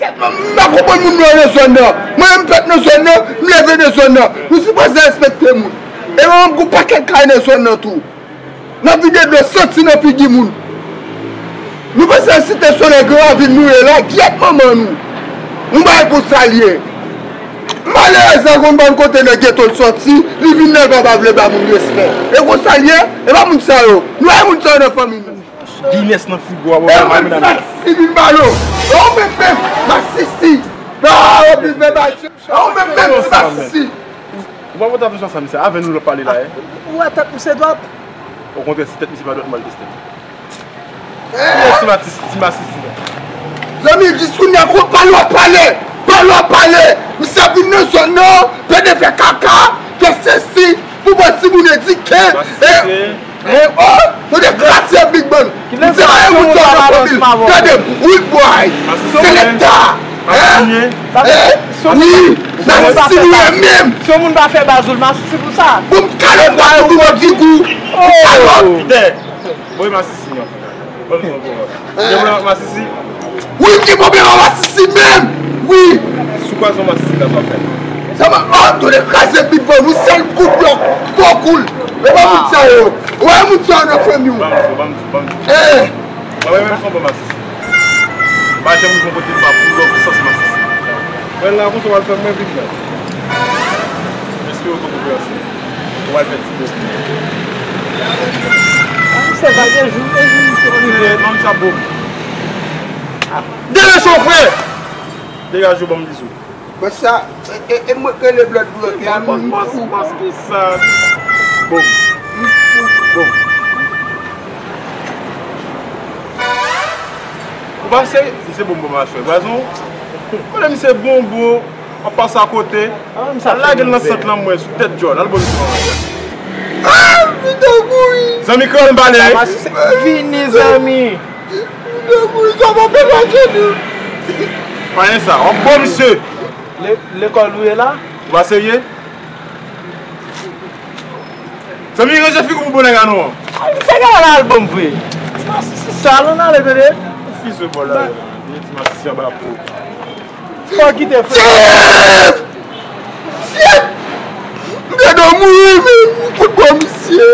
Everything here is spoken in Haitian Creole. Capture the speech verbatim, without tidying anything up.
M pa konprann moun nou nan zòn nan. Mwen menm m fèt nan zòn nan, m leve nan zòn nan. Nou sipoze respekte moun. E mwen menm gon pakèt kay nan zòn nan tou. N ap vide dlo santi nan figi moun. Nou panse Site Solèy Gran Ravin nou ye la, gyèt manman nou. Nou bay pou sa l ye. Malerèz la konn bann kote nan geto l sòti, li vin nan pa pa vle ba moun respè. E konsa l ye, e pa moun sa yo. Nou bay moun sa yo nan fanmi nou. Guinness nan frigo a, e mwen m fè si vin ba yo. E ou menm menm, masisi. Ba, ou vin fè ba, e ou menm menm, masisi. Ou pa pote afè sou sa, misye. Avè nou l ap pale la, e. Ou wè tèt misye dwat? Okontrè, si tèt misye pa dwat, m al teste l. Kiyès ti matis, ti masisi la? Zanmi, jis kounye a, pale w ap pale. Pale w ap pale. Misye ap vin nan zòn nan, pede fè kaka, fè sesi, pou ban timoun edike. Masisi, e, se e, o, nou te krase Big Band. Misye pa yon moun sa nan fanmi l. Tande, rude boy. Masisi, selekta. Masisi, e, e, wi, masisi nou ye menm. Si yon moun pa fè baz ou l, masisi pou sa. Pou m kalòt la, pou m di gou. Kalòt. Bon, e masisi, non. Bon, bon, bon. Gen pwoblèm ak masisi? Wi, gen pwoblèm ak masisi menm. Wi. Sou kwa zon masisi la, sa w fè? Sa va, oh, tande kraze bit ban nou sèl kout lòk. Bon koul. E pa moun sa yo. Ou wè moun sa yo nan fanmi w. Ban m di, ban m di, ban m di. Eh. Mwen menm, m se yon bon masisi. Pa janm rive yon kote m pa pou lòk sans masisi. Mwen la, konsa w al fè mwen vin la. Espere w konprann. Ou al fè ti bòb. Misye pa gen jou, e jou misye rive. Non, m sa bòb. Degaje w, frè! Degaje w, ban m di sou. Konsa, e, e, e mwen k rele blòd pou yo, ke a moun fou. Bòb. Bòb. Ou pa serye? Misye bon, bon, machè. Gazon. Konnen misye bon, bon. W ap pase akote. Al lage l nan sant lan, mwen, sou tèt djòl. Al bon misye manman. Ah, m fin mouri. Zanmi kreyòl m pale, wi. Vini, zanmi. M fin mouri, sa pa fè lage nou. Pa gen sa, w ap bon misye. Le-, lekòl ou ye la? Ou pa serye? Zanmi, ranje figi w pou bon nèg a nou an. Misye gen yon albòm vre. Masisi sa, nou ale, tande. Fizye bò la, yo. Ti masisi anba po. Fò kite frè. Shit! Shit! M te dwe mouri, men m fout bò misye.